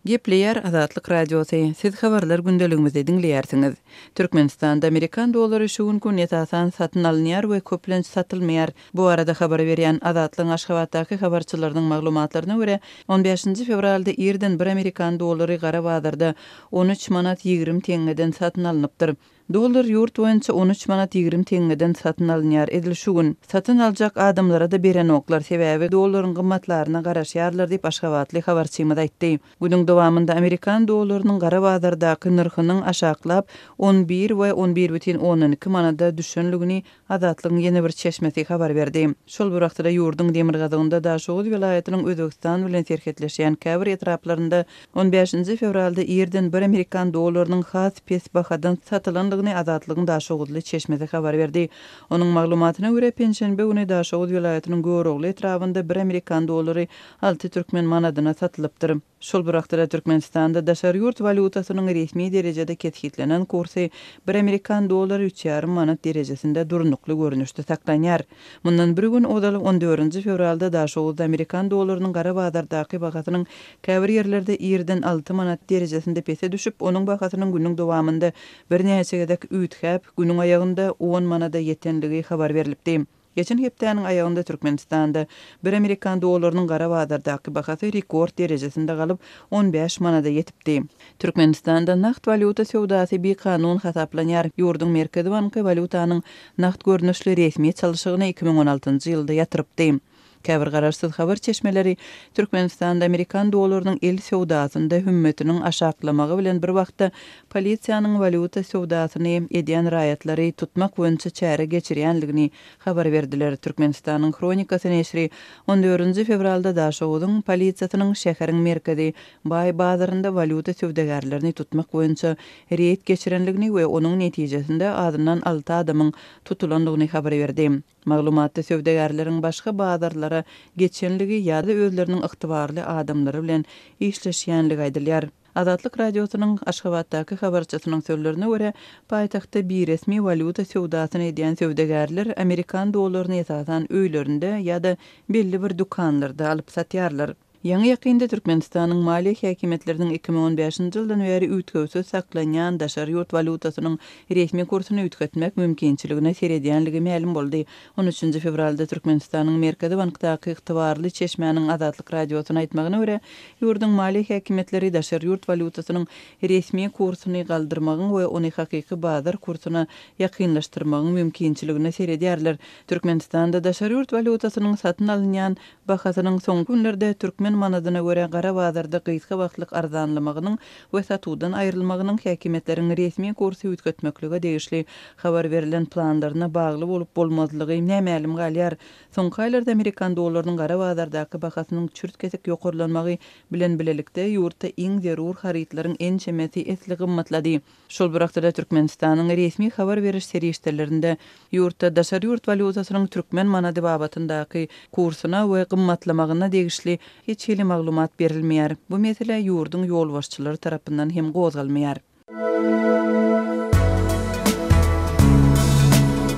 Gepleýär Azatlyk Radiosy, Siz habarlar gündeligimizi diňleýärsiňiz. Türkmenistanda amerikan dollary şu günki gün esasan satyn alynýar we köplenç satylmaýar. Bu barada habar berýän Azatlygyň Aşgabatdaky habarçylarynyň maglumatlaryna görä, on bäşinji fewralda irden bir amerikan dollary gara bazarda 13 manat 20 teňňeden satyn alnypdyr. Dollar ýurt boýunça 13 manat 20 teňňeden satyn alynýar, edil şu gün. Satyn aljak adamlara-da berenoklar, sebäbi dollaryň gymmatlaryna garaşýarlar diýip, aşgabatly habarçymyz aýtdy. Günüň dowamynda amerikan dollarynyň gara bazardaky nyrhynyň aşaklap, on bir we on bir bütin ondan iki manada düşenligini Azatlygyň ýene bir çeşmesi habar berdi. Şol bir wagtda-da ýurduň demirgazygynda Daşoguz welaýatynyň Özbegistan bilen serhetleşýän käbir etraplarynda on bäşinji fewralda irden bir amerikan dollarynyň has pes bahadan satylandygyny Azatlygyň daşoguzly çeşmesi habar berdi. Onuň maglumatyna görä, penşenbe güni Daşoguz welaýatynyň Görogly etrabynda bir amerikan dollary alty türkmen manadyna satylypdyr. Şol bir wagtda-da Türkmenistanda daşary ýurt walýutasynyň resmi derejede kesgitlenen kursy bir amerikan dollary üç ýarym manat derejesinde durnukly görnüşde saklanýar. Mundan bir gün ozal, on dördünji fewralda Daşoguzda amerikan dollarynyň gara bazardaky bahasynyň käbir ýerlerde irden alty manat derejesinde pese düşüp, onuň bahasynyň günüň dowamynda birnäçe gezek üýtgäp, günüň aýagynda on manada ýetenligi habar berlipdi. Geçen hepdäniň aýagynda Türkmenistanda bir amerikan dollarynyň gara bazardaky bahasy rekord derejesinde galyp, 15 manada ýetipdi. Türkmenistanda nagt walýuta söwdasy bikanun hasaplanýar. Ýurduň Merkezi banky walýutanyň nagt görnüşli resmi çalşygyny 2016-njy ýylda ýatyrypdy. Käbir garaşsyz habar çeşmeleri Türkmenistanda amerikan dollarynyň el söwdasynda hümmetiniň aşaklamagy bilen bir wagtda polisiýanyň walýuta söwdasyny edýän raýatlary tutmak boýunça çäre geçirýändigini habar berdiler. Türkmenistanyň Hronikasy neşri on dördünji fewralda Daşoguzyň polisiýasynyň şäheriň merkezi Baý bazarynda walýuta söwdagärlerini tutmak boýunça reýd geçirendigini we onuň netijesinde azyndan alty adamyň tutulandygyny habar berdi. Maglumatda söwdagärleriň başga bazarlara geçenligi ýa-da özleriniň ygtybarly adamlary bilen işleşýänligi aýdylýar. Azatlyk Radiosynyň Aşgabatdaky habarçysynyň sözlerine görä, paýtagtda biresmi walýuta söwdasyny edýän söwdagärler amerikan dollaryny esasan öýlerinde ýa-da belli bir dükanlarda alyp satýarlar. Ýaňy-ýakynda Türkmenistanyň maliýe häkimiýetleriniň 2015-nji ýyldan bäri üýtgewsiz saklanýan daşary ýurt walýutasynyň resmi kursuny üýtgetmek mümkinçiligine seredýänligi mälim boldy. On üçünji fewralda Türkmenistanyň Merkezi bankdaky ygtybarly çeşmäniň Azatlyk Radiosyna aýtmagyna görä, ýurduň maliýe häkimiýetleri daşary ýurt walýutasynyň resmi kursuny galdyrmagyň we ony hakyky bazar kursuna ýakynlaşdyrmagyň mümkinçiligine seredýärler. Türkmenistanda daşary ýurt walýutasynyň satyn alynýan bahasynyň soňky günlerde türkmen manadyna görä gara bazarda gysga wagtlyk arzanlamagynyň we satuwdan aýrylmagynyň häkimiýetleriň resmi kursy üýtgetmeklige degişli habar berlen planlaryna bagly bolup-bolmazlygy nämälim galýar. Soňky aýlarda amerikan dollarynyň gara bazardaky bahasynyň çürt-kesik ýokarlanmagy bilen bilelikde, ýurtda iň zerur harytlaryň ençemesi esli gymmatlady. Şol bir wagtda-da Türkmenistanyň resmi habar beriş serişdelerinde ýurtda daşary ýurt walýutasynyň türkmen manady babatyndaky kursuna we gymmatlamagyna degişli hiç hili maglumat berilmeýär. Bu mesele ýurduň ýolbaşçylary tarapyndan hem gozgalmaýar.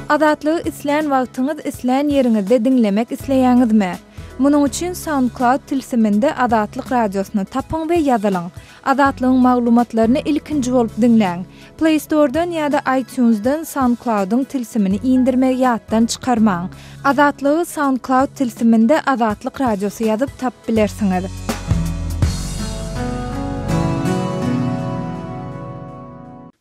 Azatlygy islän wagtyňyz, islän ýeriňizde diňlemek isleýäňizmi? Munuň üçin SoundCloud tilsiminde Azatlyk Radiosyny tapyň we ýazylyň. Azatlygyň maglumatlaryny ilkinji bolup diňläň! Play Store-dan ýa-da iTunes-dan SoundCloud-yň tilsimini indirmegi ýatdan çykarmaň. Azatlygy SoundCloud tilsiminde Azatlyk Radiosy ýazyp tapyp bilersiňiz.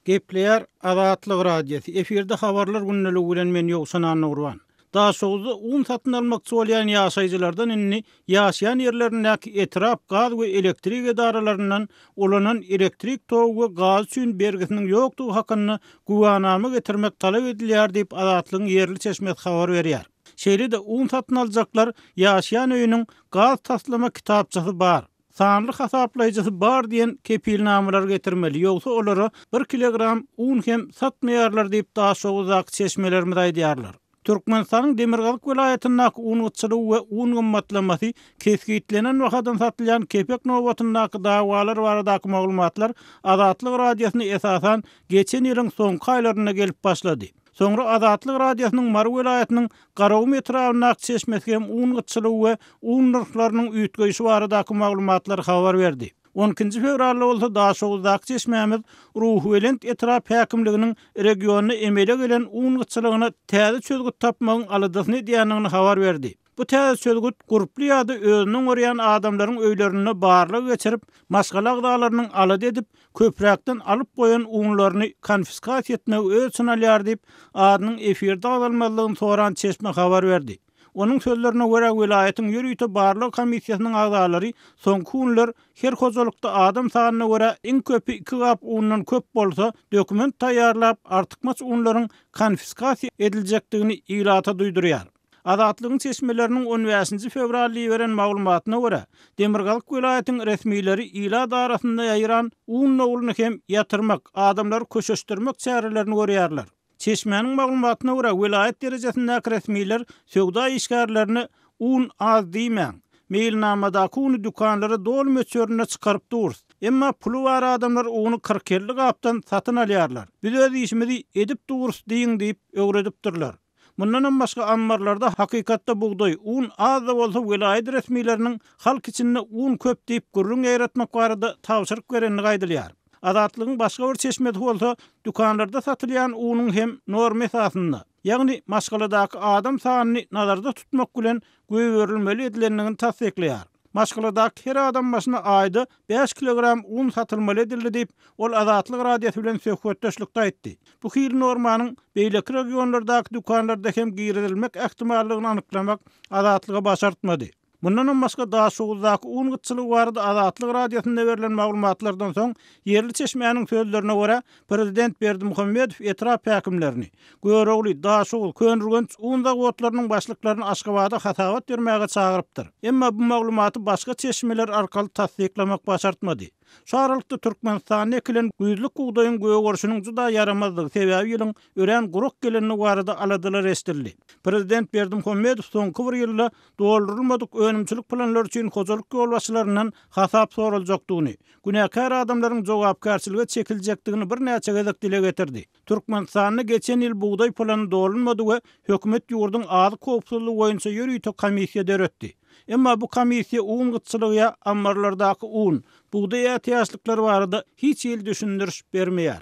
Gepleýär Azatlyk Radiosy, efirde Habarlar gündeligi bilen men Ýowşan Annagurban. Daşoguzda un satyn almakçy bolýan ýaşaýjylardan indi ýaşaýan ýerlerindäki etrap gaz we elektrik edaralaryndan ulanan elektrik togy we gazy üçin bergisiniň ýokdugy hakynda güwänama getirmek talap edilýär diýip, Azatlygyň ýerli çeşmesi habar berýär. Şeýle-de un satyn aljaklar ýaşaýan öýüniň gaz taslama kitapçasy bar, sanly hasaplaýjysy bar diýen kepilnamalary getirmeli, ýogsa olara bir kilogram un hem satmaýarlar diýip, Daşoguzdaky çeşmelerimiz aýdýarlar. Türkmenistanyň demirgazyk welaýatyndaky un gytçylygy we un gymmatlamasy, kesgitlenen bahadan satylýan kepek nobatyndaky dawalar baradaky maglumatlar Azatlyk Radiosyna esasan geçen ýylyň soňky aýlarynda gelip başlady. Soňra Azatlyk Radiosynyň Mary welaýatynyň Garagum etrabyndaky çeşmesi hem un gytçylygy we un nyrhlarynyň üýtgeýşi baradaky maglumatlary habar berdi. On ikinji fewralda bolsa Daşoguzdaky çeşmämiz Ruhubelent etrap häkimliginiň regionda emele gelen un gytçylygyna täze çözgüt tapmagyň aladasyny edýändigini habar berdi. Bu täze çözgüt gurply ýa-da özüni oňarýan adamlaryň öýlerinde barlag geçirip, maşgala agzalarynyň alada edip, köpräkden alyp goýan unlaryny konfiskasiýa etmegi öz içine alýar diýip, adynyň efirde agzalmazlygyny soran çeşme habar berdi. Onuň sözlerine görä, welaýatyň ýörite barlag komissiýasynyň agzalary soňky günler her hojalykda adam sanyna görä iň köpi iki gap undan köp bolsa, dokument taýýarlap, artykmaç unlaryň konfiskasiýa ediljekdigini ilata duýdurýar. Azatlygyň çeşmeleriniň on bäşinji fewralda iberen maglumatyna görä, demirgazyk welaýatyň resmileri ilat arasynda ýaýran un dowluny hem ýatyrmak, adamlary köşeşdirmek çärelerini görýärler. Çeşmäniň maglumatyna görä, welaýat derejesindäki resmiler söwda işgärlerine un az diýmäň, meýilnamadaky uny dükanlara doly möçberinde çykaryp durus. Emma puly bar adamlar uny kyrk-elli gapdan satyn alýarlar. Biz öz işimizi edip durus diýiň diýip öwredipdirler. Mundanam başga ammarlarda hakykatda bugdaý, un az-da bolsa welaýat resmileriniň halk içinde un köp diýip gürrüň ýaýratmak barada tabşyryk berendigi aýdylýar. Azatlygyň başga bir çeşmesi bolsa dükanlarda satylýan unuň hem norma esasynda, ýagny maşgaladaky adam sanyny nazarda tutmak bilen goýberilmeli edilendigini tassyklaýar. Maşgaladaky her adam başyna aýda bäş kilogram un satylmaly edildi diýip, ol Azatlyk Radiosy bilen söhbetdeşlikde aýtdy. Bu hili normanyň beýleki regionlardaky dükanlarda hem girizilmek ähtimallygyny anyklamak Azatlyga başartmady. Mundanam başga, Daşoguzdaky un gytçylygy barada Azatlyk Radiosynda berlen maglumatlardan soň, ýerli çeşmäniň sözlerine görä, prezident Berdimuhamedow etrap häkimlerini, Görogly, Daşoguz, Köneürgenç un zawodlarynyň başlyklaryny Aşgabada hasabat bermäge çagyrypdyr. Emma bu maglumaty başga çeşmeler arkaly tassyklamak başartmady. Şu aralykda Türkmenistanda ekilen güýzlük bugdaýyň gögerişiniň juda ýaramazdygy, sebäbi ýylyň örän gurak gelendigi barada aladalar eşidildi. Prezident Berdimuhamedow soňky bir ýylda doldurylmadyk önümçilik planlary üçin hojalyk ýolbaşçylaryndan hasap soraljakdygyny, günäkär adamlaryň jogapkärçilige çekiljekdigini birnäçe gezek dile getirdi. Türkmenistanda geçen ýyl bugdaý plany dolunmady we hökümet ýurduň azyk howpsuzlygy boýunça ýörite komissiýa döretdi. Emma bu komissiýa un gytçylygy ýa ammarlardaky un, bugdaý ätiýaçlyklary barada hiç hili düşündiriş bermeýär.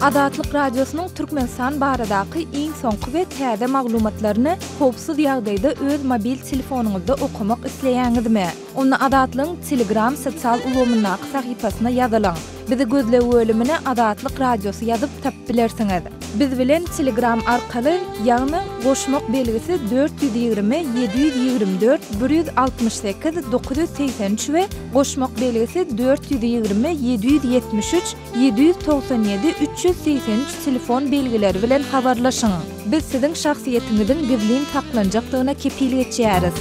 Azatlyk Radiosynyň Türkmenistan baradaky iň soňky we täze maglumatlaryny howpsuz ýagdaýda öz mobil telefonyňyzda okamak isleýäňizmi? Onda Azatlygyň Telegram sosial ulgamyndaky sahypasyna ýazylyň. Bizi gözleg bölümine Azatlyk Radiosy ýazyp tapyp bilersiňiz. Biz bilen Telegram arkaly, ýagny goşmak belgisi 420 724 168 983 we goşmak belgisi 420 773 797 383 telefon belgileri bilen habarlaşyň. Biz siziň şahsyýetiňiziň gizlin saklanjakdygyna kepil geçýäris.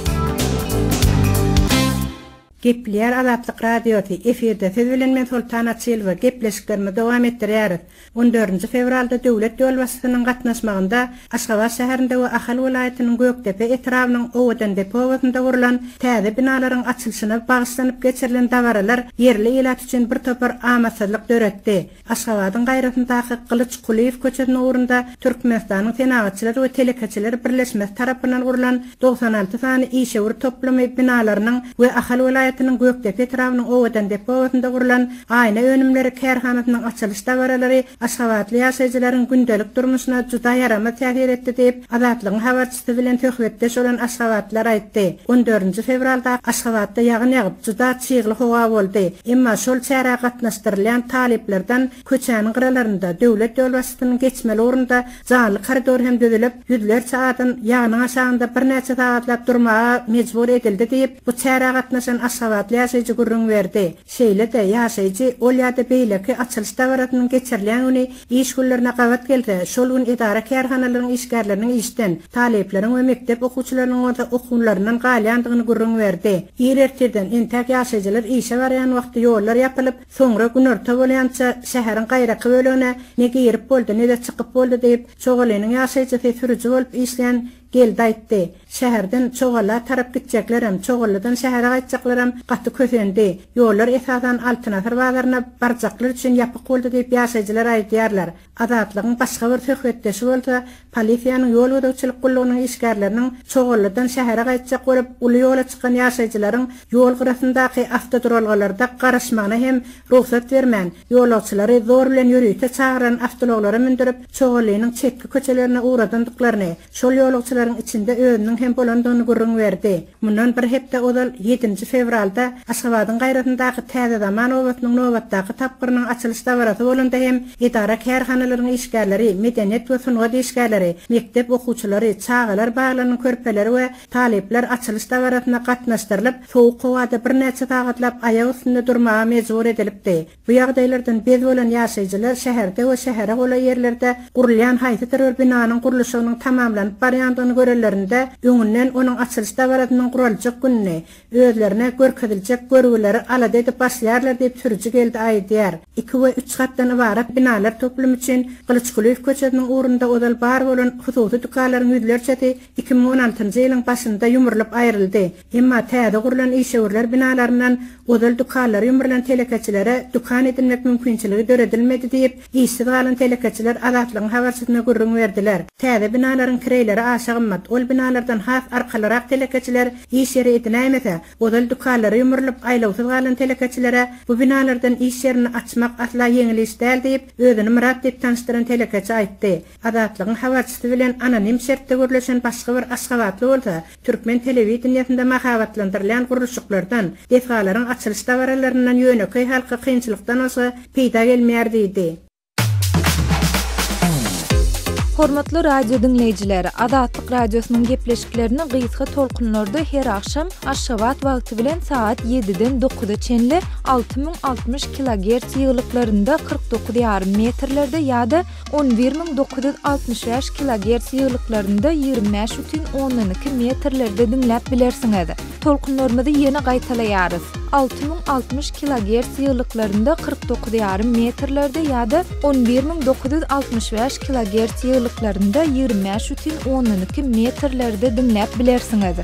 Gepleýär Azatlyk Radiosy, efirde siz bilen men Soltan Açylowa, gepleşiklerimizi dowam etdirýäris. On dördünji fewralda döwlet ýolbaşçysynyň gatnaşmagynda Aşgabat şäherinde we Ahal welaýatynyň Gökdepe etrabynyň Owadandepe obasynda gurlan täze binalaryň açylyşyna bagyşlanyp geçirilen dabaralar ýerli ilat üçin bir topar amatsyzlyk döretdi. Aşgabadyň gaýrasyndaky Gylyç Kulyýew köçesiniň ugrunda Türkmenistanyň Senagatçylar we telekeçiler birleşmesi tarapyndan gurlan 96 sany işewür toplumy binalarynyň we Ahal welaýatynyň Gökdepe etrabynyň Owadandepe obasynda gurlan aýna önümleri kärhanasynyň açylyş dabaralary aşgabatly ýaşaýjylaryň gündelik durmuşyna juda ýaramaz täsir etdi diýip, Azatlygyň habarçysy bilen söhbetdeş bolan aşgabatlylar aýtdy. On dördünji fewralda Aşgabatda ýagyn ýagyp, juda çygly howa boldy. Emma şol çärä gatnaşdyrylýan talyplardan köçäniň gyralarynda, döwlet ýolbaşçysynyň geçmeli ugrunda janly koridor hem düzülip, ýüzlerçe adam ýagynyň aşagynda birnäçe sagatlap durmaga mejbur edildi diýip, bu çärä gatnaşan aşgabatly ýaşaýjy gürrüň berdi. Şeýle-de, ýaşaýjy ol ýa-da beýleki açylyş dabarasynyň geçirilýän güni iş günlerine gabat gelse, şol gün edara-kärhanalaryň işgärleriniň işden, talyplaryň we mekdep okuwçylarynyň bolsa okuwlaryndan galýandygyny gürrüň berdi. Ir ertirden, entäk ýaşaýjylar işe barýan wagty ýollar ýapylyp, soňra günorta bolýança şäheriň gaýraky bölegine ne girip boldy, ne-de çykyp boldy diýip, Çogalynyň ýaşaýjysy sürüji bolup işleýän. Geldi aýtdy. Şäherden Çogalla tarap gitjeklerem, Çogalladan şähere gaýtjaklaram gaty kösendi. Ýollar esasan Altyn asyr bazaryna barjaklar üçin ýapyk boldy diýip ýaşaýjylar aýdýarlar. Azatlygyň başga bir söhbetdeşi bolsa, polisiýanyň ýol gözegçilik gullugynyň işgärleriniň Çoganlydan şähere gaýtjak bolup, uly ýola çykan ýaşaýjylaryň ýol gyrasyndaky awtoduralgalarda garaşmagyna hem rugsat bermän, ýolagçylary zor bilen ýörite çagyrylan awtoulaglara mündürip, Çoganlynyň çetki köçelerine ugradandyklaryny, şol ýolagçylaryň içinde özüniň hem bolandygyny gürrüň berdi. Mundan bir hepde ozal, ýedinji fewralda Aşgabadyň gaýrasyndaky Täze Zaman obasynyň nobatdaky tapgyrynyň açylyş dabarasy bolanda hem edara-kärhanalaryň işgärleri, medeniýet we sungat işgärleri, mekdep okuwçylary, çagalar baglarynyň körpeleri we talyplar açylyş dabarasyna gatnaşdyrylyp, sowuk howada birnäçe sagatlap aýak üstünde durmaga mejbur edilipdi. Bu ýagdaýlardan bez bolan ýaşaýjylar şäherde we şähere golaý ýerlerde gurulýan haýsydyr bir binanyň gurluşygynyň tamamlanyp barýandygyny görenlerinde, öňünden onuň açylyş dabarasynyň guraljak gününi, özlerine görkeziljek görgüleri alada edip başlaýarlar diýip sürüji Geldi aýdýar. Iki we üç gatdan ybarat binalar toplumy üçin Gylyç Kulyýew köçesiniň ugrunda ozal bar bolan hususy dükanlaryň ýüzlerçesi 2016-njy ýylyň başynda ýumrulyp aýryldy. Emma täze gurlan işewürler binalaryndan ozal dükanlary ýumrulan telekeçilere dükan edinmek mümkinçiligi döredilmedi diýip, işsiz galan telekeçiler Azatlygyň habarçysyna gürrüň berdiler. Täze binalaryň kireýleri aşa gymmat, ol binalardan has arkalyrak telekeçiler iş ýeri edinäýmese, ozal dükanlary ýumrulyp, aýlawsyz galan telekeçilere bu binalardan iş ýerini açmak asla ýeňil iş däl diýip, özüni Myrat diýip tanyşdyran telekeçi aýtdy. Azatlygyň habarçysy bilen anonim şertde gürleşen başga bir aşgabatly bolsa, türkmen telewideniýesinde mahabatlandyrylýan gurluşyklardan, desgalaryň açylyş dabaralaryndan ýönekeý halka kynçylykdan başga peýda gelmeýär diýdi. Hormatly radio diňleýjiler, Azatlyk Radiosynyň gepleşiklerini gysga tolkunlarda her agşam Aşgabat wagty bilen sagat ýediden dokuza çenli 6060 kilogerts ýygylyklarynda 49 ýarym metrlerde ýa-da 11965 kilogerts ýygylyklarynda 25 bütin ondan iki metrlerde diňläp bilersiňiz. Tolkunlarymyzy ýene gaýtalaýarys, 6060 kilogerts ýygylyklarynda 49 ýarym metrlerde ýa-da 11965 kilogerts ýygylyklarynda 25 bütin ondan iki metrlerde diňläp bilersiňiz.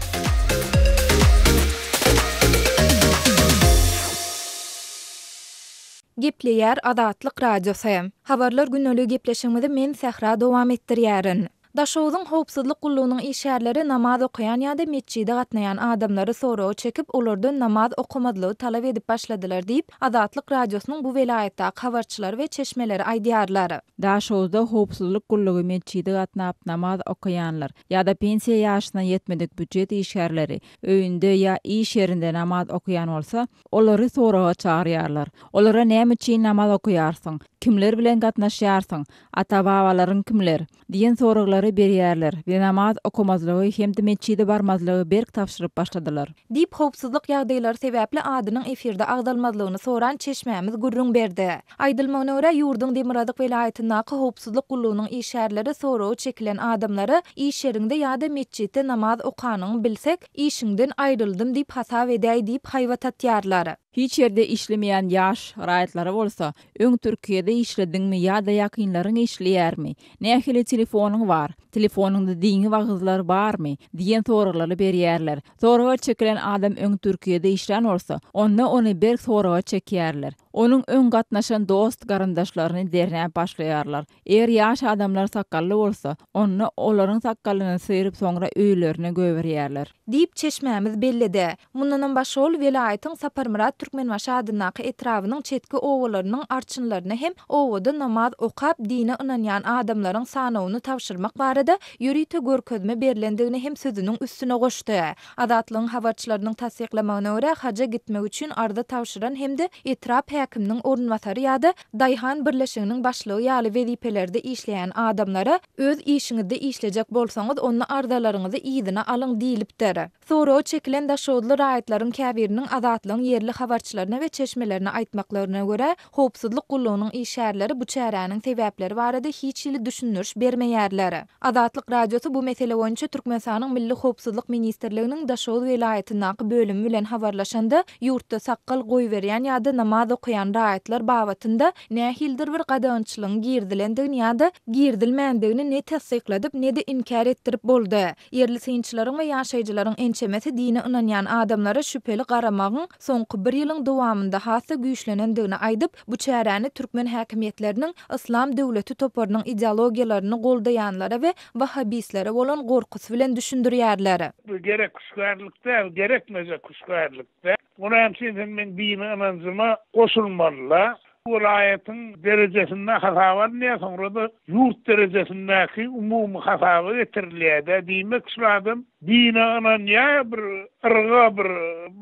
Gepleýär Azatlyk Radiosy. Habarlar gündeligi gepleşigimizi men Sähra dowam etdirýärin. Daşoguzyň howpsuzlyk gullugynyň işgärleri namaz okaýan ýa-da metjide gatnaýan adamlary soraga çekip, olardan namaz okamazlygy talap edip başladylar diýip, Azatlyk Radiosynyň bu welaýatdaky habarçylary we çeşmeleri aýdýarlar. Daşoguzda howpsuzlyk gullugy metjide gatnap namaz okaýanlar ýa-da pensiýa ýaşyna ýetmedik býujet işgärleri öýünde ýa iş ýerinde namaz okaýan bolsa, Olary soraga çagyrýarlar. Olara näme üçin namaz okaýarsyň? Kimler bilen gatnaşýarsyň? Ata-babalaryň kimler? diýen soraglary berýärler we namaz okamazlygy hem-de metjide barmazlygy berk tabşyryp başladylar. Diýip, howpsuzlyk ýagdaýlary sebäpli adynyň efirde agzalmazlygyny soran çeşmämiz gürrüň berdi. Aýdylmagyna görä, ýurduň demirgazyk welaýatyndaky howpsuzlyk gullugynyň işgärleri soraga çekilen adamlara iş ýeriňde ýa-da metjitde namaz okanyňy bilsek, Işiňden aýryldym diýip hasap edäý diýip haýbat atýarlar. Hiç ýerde işlemeýän ýaş raýatlara bolsa, öň Türkiýede işlediňmi ýa-da ýakynlaryň işleýärmi, nähili telefonyň bar, telefonyňda dini wagyzlar barmy diýen soraglary berýärler. Soraga çekilen adam öň Türkiýede işlän bolsa, onda ony berk soraga çekýärler. Onuň öň gatnaşan dost-garyndaşlaryny derňäp başlaýarlar. Eger ýaş adamlar sakgally bolsa, onda olaryň sakgalyny syryp soňra öýlerine göberýärler. Diýip, çeşmämiz belledi. Mundanam başga ol welaýatyň Saparmyrat Türkmenbaşy adyndaky etrabynyň çetki obalarynyň arçynlaryna hem obada namaz okap, dine ynanýan adamlaryň sanawyny tabşyrmak barada ýörite görkezme berlendigini hem sözüniň üstüne goşdy. Azatlygyň habarçylarynyň tassyklamagyna görä, haja gitmek üçin arza tabşyran hem-de etrap häkiminiň orunbasary ýa-da daýhan birleşiginiň başlygy ýaly wezipelerde işleýän adamlara öz işiňizde işlejek bolsaňyz, onda arzalaryňyzy yzyna alyň diýlipdir. Soraga çekilen daşoguzly raýatlaryň käbiriniň Azatlygyň ýerli habarçylaryna we çeşmelerine aýtmaklaryna görä, howpsuzlyk gullugynyň işgärleri bu çäräniň sebäpleri barada hiç hili düşündiriş bermeýärler. Azatlyk Radiosy bu mesele boýunça Türkmenistanyň Milli howpsuzlyk ministrliginiň Daşoguz welaýatyndaky bölümi bilen habarlaşanda, ýurtda sakgal goýberýän ýa-da namaz okaýan. okaýan raýatlar babatynda nähilidir bir gadagançylygyň girizilendigini ýa-da girizilmändigini ne tassykladyp, ne-de inkär etdirip boldy. Ýerli synçylaryň we ýaşaýjylaryň ençemesi dine ynanýan adamlara şübheli garamagyň soňky bir ýylyň dowamynda has-da güýçlenendigini aýdyp, bu çäräni türkmen häkimiýetleriniň Yslam döwleti toparynyň ideologiýalaryny goldaýanlara we wahhabistlere bolan gorkusy bilen düşündirýärler. Bu gerek hüşgärlik däl, gerekmejek hüşgärlik däl. O näme üçin sen meň dini ynanjyma goşulmaly-la? Welaýatyň derejesinde hasaba alynýar, soňra-da ýurt derejesindäki umumy hasaba getirilýär-dä. Diýmek, şul adam dine ynanýar, bir yrga, bir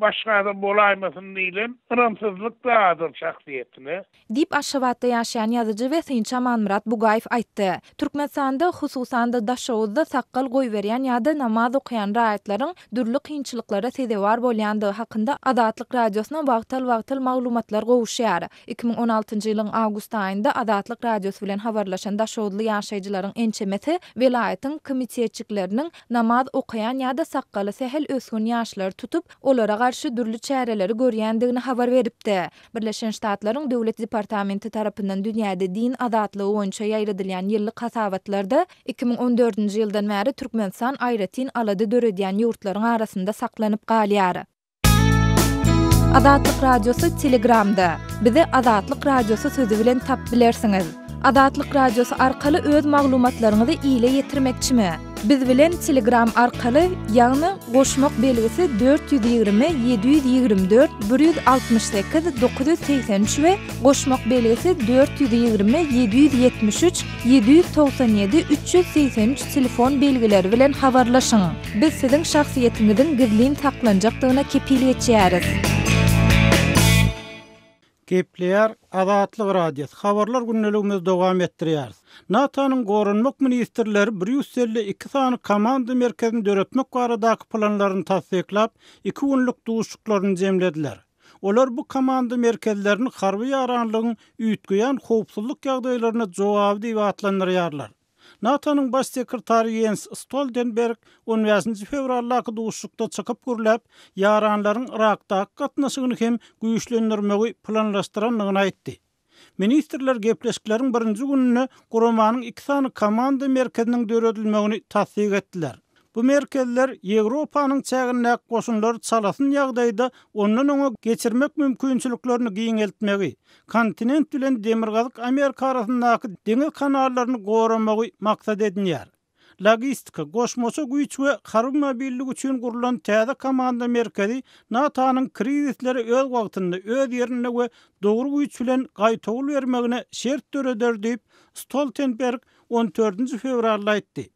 başga adam bolaýmasyn diýlen ynamsyzlyk-da adam şahsyýetine. Diýip, Aşgabatda ýaşaýan ýazyjy we synçy Amanmyrat Bugaýew aýtdy. Türkmenistanda, hususan-da, Daşoguzda sakgal goýberýän ýa-da namaz okaýan raýatlaryň dürli kynçylyklara sezewar bolýandygy hakynda Azatlyk Radiosyna wagtal-wagtal maglumatlar gowuşýar. 2016-njy ýylyň awgust aýynda Azatlyk Radiosy bilen habarlaşan daşoguzly ýaşaýjylaryň ençemesi welaýatyň komitetçikleriniň namaz okaýan ýa-da sakgaly sähel ösgün ýaşlary tutup, olara garşy dürli çäreleri görýändigini habar beripdi. Birleşen Ştatlaryň Döwlet departamenti tarapyndan dünýäde din azatlygy boýunça ýaýradylýan ýyllyk hasabatlarda 2014-nji ýyldan bäri Türkmenistan aýratyn alada döredýän ýurtlaryň arasynda saklanyp galýar. Azatlyk Radiosy Telegramda, Bizi Azatlyk Radiosy sözi bilen tapyp bilersiňiz. Azatlyk Radiosy arkaly öz maglumatlaryňyzy ile ýetirmekçimi? Biz bilen Telegram arkaly, ýagny goşmak belgisi 420 724 168 983 we goşmak belgisi 420 773 797 383 telefon belgileri bilen habarlaşyň. Biz siziň şahsyýetiňiziň gizlin saklanjakdygyna kepil geçýäris. Gepleýär Azatlyk Radiosy, Habarlar gündeligimizi dowam etdirýäris. NATO-nyň goranmak ministrleri Brýusselde iki sany komanda merkezini döretmek baradaky planlaryny tassyklap, iki günlük duşuşyklaryny jemlediler. Olar bu komanda merkezlerini harby ýaranlygyň üýtgeýän howpsuzlyk ýagdaýlaryna jogaby diýip atlandyrýarlar. NATO-nyň Baş sekretary Ýens Stoltenberg on bäşinji fewraldaky duşuşykda çykyp gürläp, ýaranlaryň Yrakdaky gatnaşygyny hem güýçlendirmegi planlaşdyrandygyny aýtdy. Ministrler gepleşikleriň birinji gününde guramanyň iki sany komanda merkeziniň döredilmegini tassyk etdiler. Bu merkezler Ýewropanyň çägindäki goşunlary çalasyn ýagdaýda ondan-oňa geçirmek mümkinçiliklerini giňeltmegi, kontinent bilen Demirgazyk Amerika arasyndaky deňiz kanallaryny goramagy maksat edinýär. Logistika, goşmaça güýç we harby mobillik üçin gurlan täze komanda merkezi NATO-nyň krizislere öz wagtynda, öz ýerinde we dogry güýç bilen gaýtawul bermegine şert döreder diýip, Stoltenberg on dördünji fewralda aýtdy.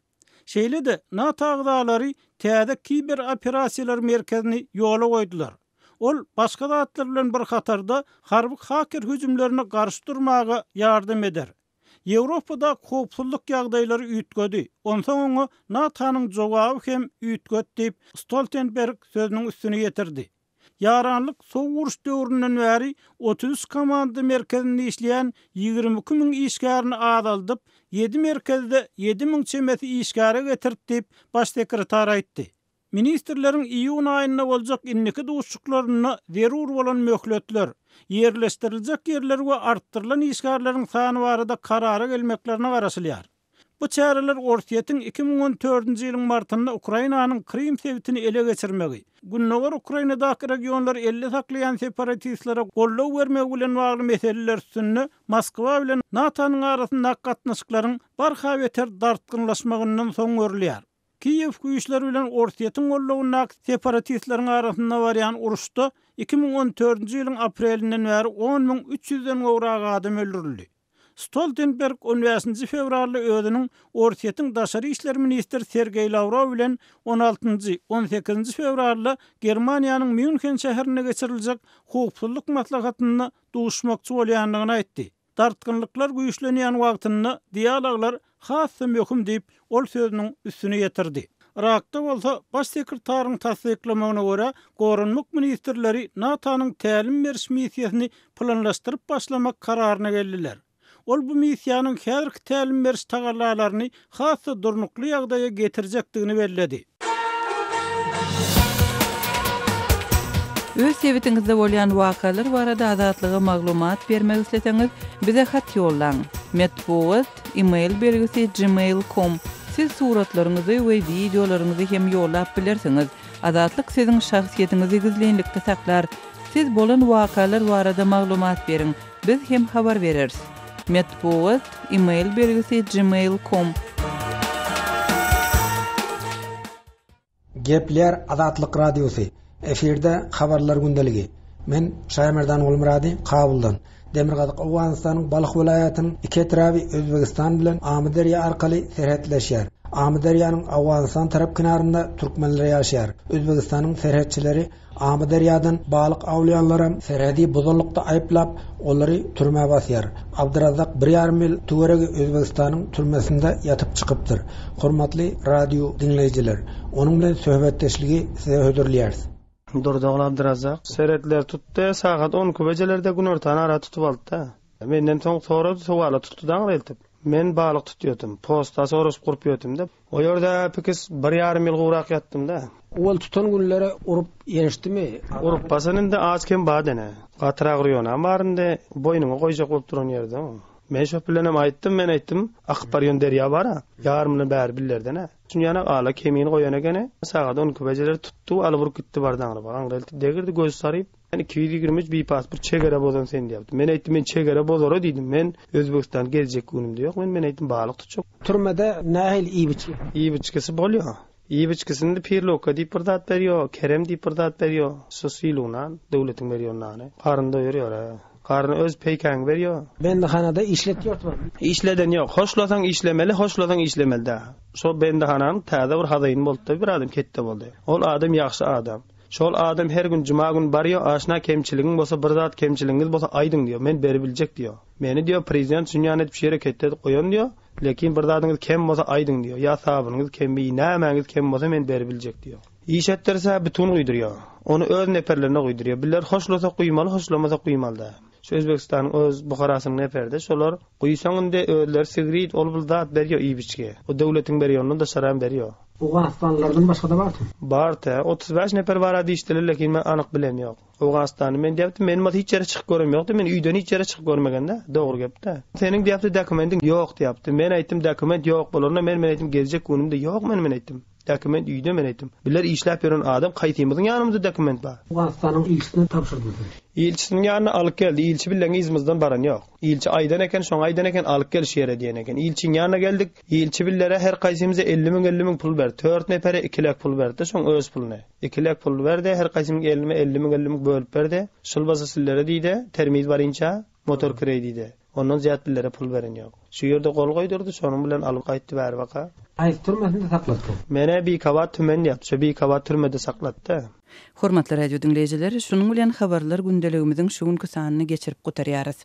Şeýle-de, NATO agzalary täze kiber operasiýalar merkezini ýola goýdular. Ol, başga zatlar bilen bir hatarda, harby haker hüjümlerine garşy durmaga ýardam eder. Ýewropada howpsuzlyk ýagdaýlary üýtgedi, onsoň oňa NATO-nyň jogaby hem üýtgedi diýip, Stoltenberg sözüniň üstüni ýetirdi. Ýaranlyk Sowuk uruş döwründen bäri 33 komanda merkezinde işleýän 22 müň işgärini azaldyp, ýedi merkezde 7000 çemesi işgäre getirdi diýip, Baş sekretar aýtdy. Ministrleriň iýun aýynda boljak indiki duşuşyklarynda zerur bolan möhletler, ýerleşdiriljek ýerler we artdyrylan işgärleriň sany barada karara gelmeklerine garaşylýar. Bu çäreler Orsýetiň 2014-nji ýylyň martynda Ukrainanyň Krym sebitini ele geçirmegi, gündogar Ukrainadaky regionlary elde saklaýan separatistlere goldaw bermegi bilen bagly meseleler üstünde Moskwa bilen NATO-nyň arasyndaky gatnaşyklaryň barha beter dartgynlaşmagyndan soň görülýär. Kiýew güýçleri bilen Orsýetiň goldawyndaky separatistleriň arasynda barýan uruşda 2014-nji ýylyň aprelinden bäri on müň üç ýüzden gowrak adam öldürildi. Stoltenberg on bäşinji fewralda özüniň Orsýetiň daşary işler ministri Sergeý Lawrow bilen on altynjy, on sekizinji fewralda Germaniýanyň Mýunhen şäherinde geçiriljek howpsuzlyk maslahatynda duşmakçy bolýandygyny aýtdy. Dartgynlyklar güýçlenýän wagtynda dialoglar has-da möhüm diýip, ol sözüniň üstüni ýetirdi. Yrakda bolsa, Baş sekretaryň tassyklamagyna görä, goranmak ministrleri NATO-nyň tälim beriş missiýasyny planlaşdyryp başlamak kararyna geldiler. Ol bu missiýanyň häzirki tälim beriş tagallalaryny has-da durnukly ýagdaýa getirjekdigini belledi. Öz sebitiňizde bolýan wakalar barada Azatlyga maglumat bermek isleseňiz, bize hat ýollaň. Metbugat, e-mail belgisi gmail com. Siz suratlaryňyzy we wideolaryňyzy hem ýollap bilersiňiz. Azatlyk siziň şahsyýetiňizi gizlinlikde saklar. Siz bolan wakalar barada maglumat beriň, biz hem habar bereris. Metbugat, e-mail belgisi gmail com. Gepleýär Azatlyk Radiosy, efirde Habarlar gündeligi. Men Şaýmerdan Gulmyrady, Kabuldan. Demirgazyk Owganystanyň Balh welaýatynyň iki etraby Özbegistan bilen Amyderýa arkaly serhetleşýär. Amyderýanyň Owganystan tarap kenarynda türkmenler ýaşaýar. Özbegistanyň serhetçileri Amyderýadan balyk awlaýanlaram serhedi bozanlykda aýyplap, olary türmä basýar. Abdyrazzak bir ýarym ýyl töweregi Özbegistanyň türmesinde ýatyp çykypdyr. Hormatly radio diňleýjiler, onuň bilen söhbetdeşligi size hödürleýäris. Durdogul Abdyrazzak serhetler tutdy, sagat on iki bejelerde günortan ara tutup aldy-da. Menden soň sorady, sowala tutdy daňyr eltip. Men balyk tutýardym, posta soraşyp gurup ýördüm-de. O ýerde pikis bir ýarym ýyl gowrak ýatdym-da. Owal tutan günleri urup ýençdimi? Urup basan indi az kem bar dene. Gatyrak urýanam bar indi, boýnuňa goýjak bolup duran ýerde. Men şo bilenem aýtdym, men aýtdym, akyp barýan derýa bar-a, ýarymyny bäri billerden-ä. Şuny ýanak ala kemini goýan ekeni, sagat on iki bejeler tutdy, alyp urup gitdi bardy aňryba. Aňry eltip degirdi, gözi saryp. Sen 223 bipasport çegere bozan sen diýipdi. Men aýtdym men çegere bozara diýdim. Men Özbegistan gezjek günümde ýok. Men men aýtdym balyk tutjak. Türmede nähili iýip-içgi? Iýip-içgisi bolýa. Iýip-içgisini pirlowka diýip bir zat berýo, kerem diýip bir zat berýo. Şu sylyg nan, döwletiň berýän nany. Garyn doýurýar-a. Garny öz peýkäňi berýo. Bendihanada işletýortmy? Işleden ýok. Hoşlasaň işlemeli, hoşlasaň işlemeli däl. Şo bendihananyň täze bir hazaýyny boldy-da, bir adam ketde boldy. Ol adam ýagşy adam. Şol adam her gün juma gün barýo aşna kemçiligiň bolsa bir zat kemçiligiňiz bolsa aýdyň diýo men beribiljek diýo meni diýo prezident şunýan edip şu ýere ketde edip goýan diýo lekin bir zadyňyz kem bolsa aýdyň diýo ýa sabynyňyz kemmi nämäňiz kem bolsa men beribiljek diýo. Iş etdirse bütün guýdurýo. Ony öz neperlerine guýdurýo. Biller hoşlasa guýmaly hoşlamasa guýmaly däl. Şu Özbegistanyň öz Buharasynyň neperide şolar guýsaň indi özleri sigrit ol bul zat berýo iýip içgi. O döwletiň berýondan daşaram berýo. Owganystanlylardan başga-da bardy. Bar-da, 35 nefer bar-a diýişdiler, lekin men anyk bilem ýok. Owganystanly men diýipdi, men bolsa hiç ýere çykyp görem ýokdy, men öýden hiç ýere çykyp görmegen-dä, dogry gep-dä. Seniň diýipdi dokumendiň ýok diýipdi. Men aýtdym, dokument ýok bolanda men men aýtdym gezjek günümde ýok men men aýtdym. Dokument öýde men aýtdym. Biler işläp ýören adam kaýsymyzyň ýanymyzda dokument bar. Owganystanyň ilçisine tabşyrdy sizi. Ilçisiniň ýanyna alyp geldi, ilçi bilen yzymyzdan baran ýok. Ilçi aýdan eken, şoňa aýdan eken alyp gel şu ýere diýen eken. Ilçiň ýanyna geldik. Ilçi billere her kaýsymyza 50 müň 50 müň pul berdi. Tört nepere iki lek pul berdi-de, şoň öz puluny. Iki lek pul berdi, her kaýsymyň elime 50 müň 50 müň bölüp berdi. Şul bolsa sillere diýdi, termiz barynça, motor kireý diýdi. Ondan zyýat billere pul beren ýok. Şu ýerde gol goýdurdy, şonuň bilen alyp gaýtdy bäri baka. Haýsy türmesinde saklatdy? Menä Bikabat tümen diýýär. Şo Bikabat türmede saklatdy. Hormatly radio diňleýjiler, şunuň bilen Habarlar gündeligimiziň şu günki sanyny geçirip gutarýarys.